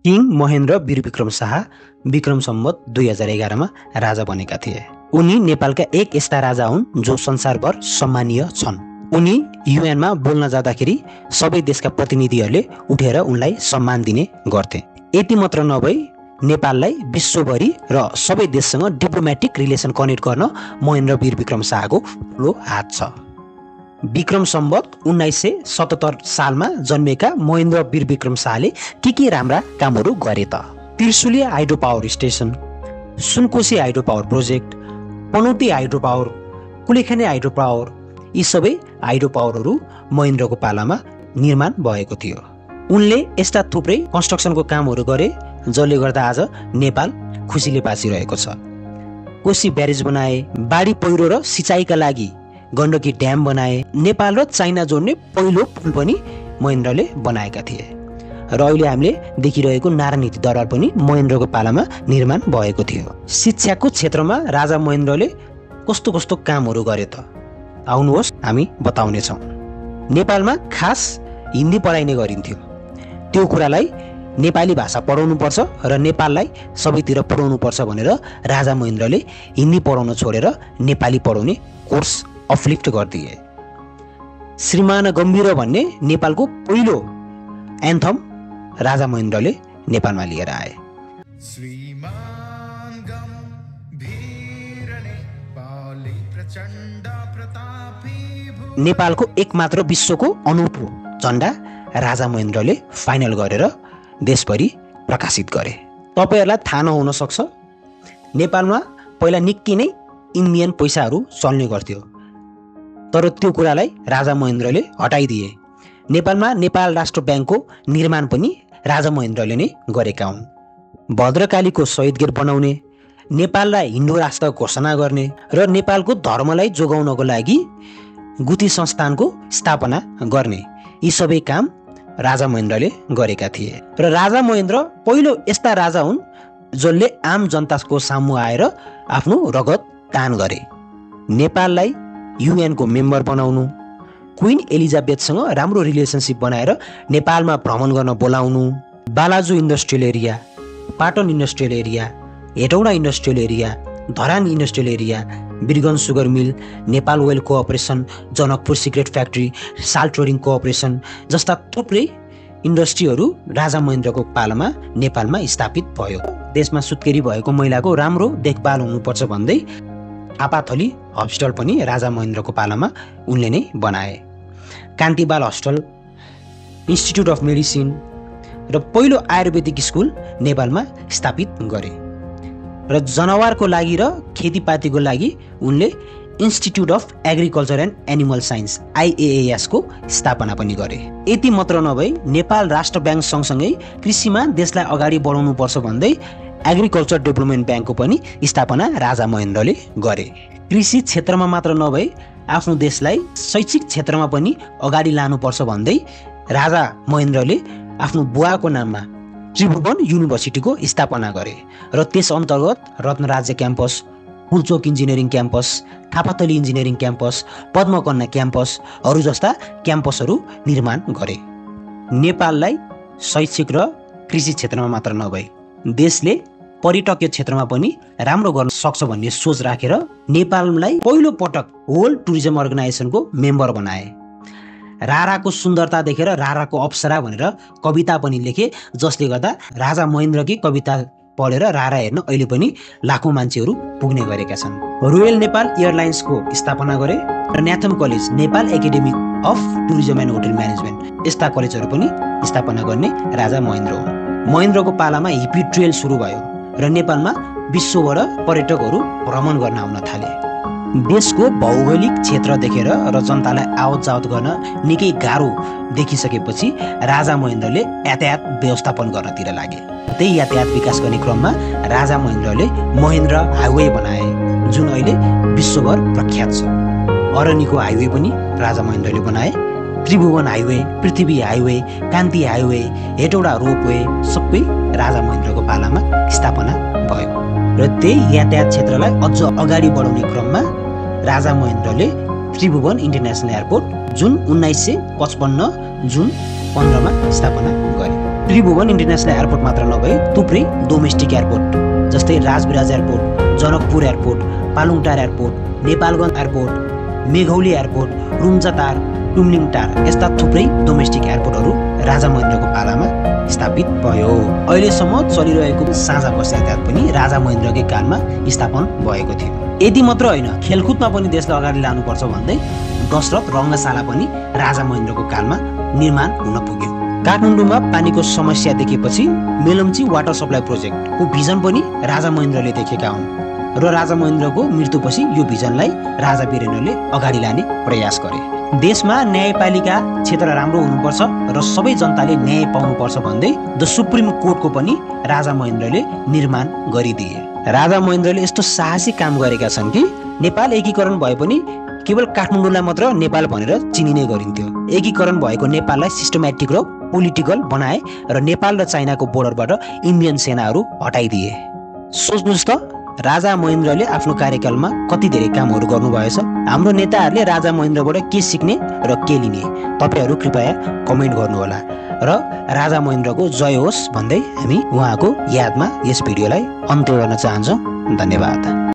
King Mahendra Birbikram Shah Vikram Samvat 2011 मा राजा बनेका थिए। उनी नेपालका एक यस्ता राजा हुन् जो संसारभर सम्मानीय छन्। उनी युएनमा बोल्न जाँदाखेरि सबै देशका प्रतिनिधिहरूले उठेर उनलाई सम्मान दिने गर्थे। यति मात्र नभई नेपाललाई विश्वभरि र सबै देशसँग डिप्लोमेटिक रिलेसन कनेक्ट गर्न महेन्द्र वीरविक्रम शाहको ठुलो हात छ। विक्रम सम्वत 1977 सालमा जन्मेका महेन्द्र वीरविक्रम शाहले के राम्रा कामहरू गरे त? त्रिशुलिया hydro power station, Sunkoshi hydro power project, Panauti hydro power, Kulekhani hydro power, यी सबै हाइड्रो पावरहरू महेन्द्रको पालामा निर्माण भएको थियो। उनले यस्ता थुप्रै कन्स्ट्रक्सनको कामहरू गरे जसले गर्दा आज नेपाल खुसीले बाँचिरहेको छ। कोशी ब्यारेज बनाए, बाढी पहिरो र सिँचाइका लागि गण्डकी ड्याम बनाए, नेपाल र चाइना जोड्ने पहिलो पुल पनि महेन्द्रले बनाएका थिए र अहिले हामीले देखिरहेको नारायणी दरबार पनि महेन्द्रको पालामा निर्माण भएको थियो। शिक्षाको क्षेत्रमा राजा महेन्द्रले कस्तो कस्तो कामहरू गरे त? आउनुहोस् हामी बताउनेछौँ। नेपालमा खास हिन्दी पढाइने गरिन्थ्यो। त्यो कुरालाई नेपाली भाषा पढाउनुपर्छ र नेपाललाई सबैतिर पढाउनुपर्छ भनेर राजा महेन्द्रले हिन्दी पढाउन छोडेर नेपाली पढाउने कोर्स अपलिफ्ट गरिदिए। श्रीमान गम्भीर भन्ने नेपालको पहिलो एन्थम राजा महेन्द्रले नेपालमा लिएर आए। नेपालको एकमात्र विश्वको अनौठो झण्डा राजा महेन्द्रले फाइनल गरेर देशभरि प्रकाशित गरे। तपाईहरूलाई थाहा नहुन सक्छ, नेपालमा पहिला निकै नै इन्डियन पैसाहरू चल्ने गर्थ्यो, तर त्यो कुरालाई राजा महेन्द्रले हटाइदिए। नेपालमा नेपाल राष्ट्र ब्याङ्कको निर्माण पनि राजा महेन्द्रले नै गरेका हुन्। भद्रकालीको शहीद गेट बनाउने, नेपाललाई हिन्दू राष्ट्र घोषणा गर्ने र नेपालको धर्मलाई जोगाउनको लागि गुठी संस्थानको स्थापना गर्ने, यी सबै काम राजा महेन्द्रले गरेका थिए। र राजा महेन्द्र पहिलो यस्ता राजा हुन् जसले आम जनताको सामु आएर आफ्नो रगत दान गरे। नेपाललाई युएनको मेम्बर बनाउनु, क्वीन एलिजाबेथसँग राम्रो रिलेसनसिप बनाएर नेपालमा भ्रमण गर्न बोलाउनु, Balaju industrial area, Patan industrial area, Hetauda industrial area, Dharan industrial area, Birgunj sugar mill, Nepal oil cooperation, Janakpur cigarette factory, salt trading cooperation जस्ता थुप्रै इन्डस्ट्रीहरू राजा महेन्द्रको पालामा नेपालमा स्थापित भयो। देशमा सुत्केरी भएको महिलाको राम्रो देखभाल हुनुपर्छ भन्दै आपाथली हस्पिटल पनि राजा महेन्द्रको पालामा उनले नै बनाए। कान्तिबाल हस्पिटल, इन्स्टिट्युट अफ मेडिसिन र पहिलो आयुर्वेदिक स्कुल नेपालमा स्थापित गरे। र जनावरको लागि र खेतीपातीको लागि उनले institute of agriculture and animal science IAAS को स्थापना पनि गरे। यति मात्र नभई नेपाल राष्ट्र ब्याङ्क सँगसँगै कृषिमा देशलाई अगाडि बढाउनु पर्छ भन्दै एग्रिकल्चर डेभलपमेन्ट ब्याङ्कको पनि स्थापना राजा महेन्द्रले गरे। कृषि क्षेत्रमा मात्र नभई आफ्नो देशलाई शैक्षिक क्षेत्रमा पनि अगाडि लानुपर्छ भन्दै राजा महेन्द्रले आफ्नो बुवाको नाममा त्रिभुवन युनिभर्सिटीको स्थापना गरे र त्यस अन्तर्गत Ratnarajya campus, Pulchowk engineering campus, Thapathali engineering campus, Padmakanya क्याम्पसहरू जस्ता क्याम्पसहरू निर्माण गरे। नेपाललाई शैक्षिक र कृषि क्षेत्रमा मात्र नभई देशले पर्यटकीय क्षेत्रमा पनि राम्रो गर्न सक्छ भन्ने सोच राखेर नेपाललाई पहिलो पटक वर्ल्ड टुरिज्म अर्गनाइजेसनको मेम्बर बनाए। राराको सुन्दरता देखेर राराको अप्सरा भनेर कविता पनि लेखे, जसले गर्दा राजा महेन्द्रकी कविता पढेर रारा हेर्न अहिले पनि लाखौं मान्छेहरू पुग्ने गरेका छन्। रोयल नेपाल एयरलाइन्सको स्थापना गरे र Nathm college, Nepal academy of tourism and hotel management यस्ता कलेजहरू पनि स्थापना गर्ने राजा महेन्द्र हुन्। महेन्द्रको पालामा हिप्पी ट्रेल सुरु भयो र नेपालमा विश्वबाट पर्यटकहरू भ्रमण गर्न आउन थाले। देशको भौगोलिक क्षेत्र देखेर र जनतालाई आवत जावत गर्न निकै गाह्रो देखिसकेपछि राजा महेन्द्रले यातायात व्यवस्थापन गर्नतिर लागे। त्यही यातायात विकास गर्ने क्रममा राजा महेन्द्रले महेन्द्र हाइवे बनाए, जुन अहिले विश्वभर प्रख्यात छ। अरनिको हाइवे पनि राजा महेन्द्रले बनाए। त्रिभुवन हाइवे, पृथ्वी हाइवे, कान्ति हाइवे, हेटौडा रोपवे सबै राजा महेन्द्रको पालामा स्थापना भयो र त्यही यातायात क्षेत्रलाई अझ अगाडि बढाउने क्रममा राजा महेन्द्रले त्रिभुवन इन्टरनेसनल एयरपोर्ट जुन 1955 जुन 15 मा स्थापना गरे। त्रिभुवन इन्टरनेसनल एयरपोर्ट मात्र नभई थुप्रै डोमेस्टिक एयरपोर्ट जस्तै Rajbiraj airport, Janakpur airport, Palungtar airport, Nepalgunj airport, Meghauli airport, Rumjatar, Tumlingtar यस्ता थुप्रै डोमेस्टिक एयरपोर्टहरू राजा महेन्द्रको पालामा स्थापित भयो। अहिलेसम्म चलिरहेको साझा बस यातायात पनि राजा महेन्द्रकै कालमा स्थापन भएको थियो। यति मात्र होइन, खेलकुदमा पनि देशलाई अगाडि लानुपर्छ भन्दै दशरथ रङ्गशाला पनि राजा महेन्द्रको कालमा निर्माण हुन पुग्यो। काठमाडौँमा पानीको समस्या देखेपछि मेलम्ची वाटर सप्लाई प्रोजेक्टको भिजन पनि राजा महेन्द्रले देखेका हुन् र राजा महेन्द्रको मृत्युपछि यो भिजनलाई राजा वीरेन्द्रले अगाडि लाने प्रयास गरे। देशमा न्यायपालिका क्षेत्र राम्रो हुनुपर्छ र सबै जनताले न्याय पाउनुपर्छ भन्दै द सुप्रिम कोर्टको पनि राजा महेन्द्रले निर्माण गरिदिए। राजा महेन्द्रले यस्तो साहसी काम गरेका छन् कि नेपाल एकीकरण भए पनि केवल काठमाडौँलाई मात्र नेपाल भनेर चिनिने गरिन्थ्यो। एकीकरण भएको नेपाललाई सिस्टमेटिक र पोलिटिकल बनाए र नेपाल र चाइनाको बोर्डरबाट इन्डियन सेनाहरू हटाइदिए। सोच्नुहोस् त राजा महेन्द्रले आफ्नो कार्यकालमा कति धेरै कामहरू गर्नुभएछ। हाम्रो नेताहरूले राजा महेन्द्रबाट के सिक्ने र के लिने, तपाईहरू कृपया कमेन्ट गर्नुहोला र राजा महेन्द्रको जय होस् भन्दै हामी उहाँको यादमा यस भिडियोलाई अन्त्य गर्न चाहन्छौँ। धन्यवाद।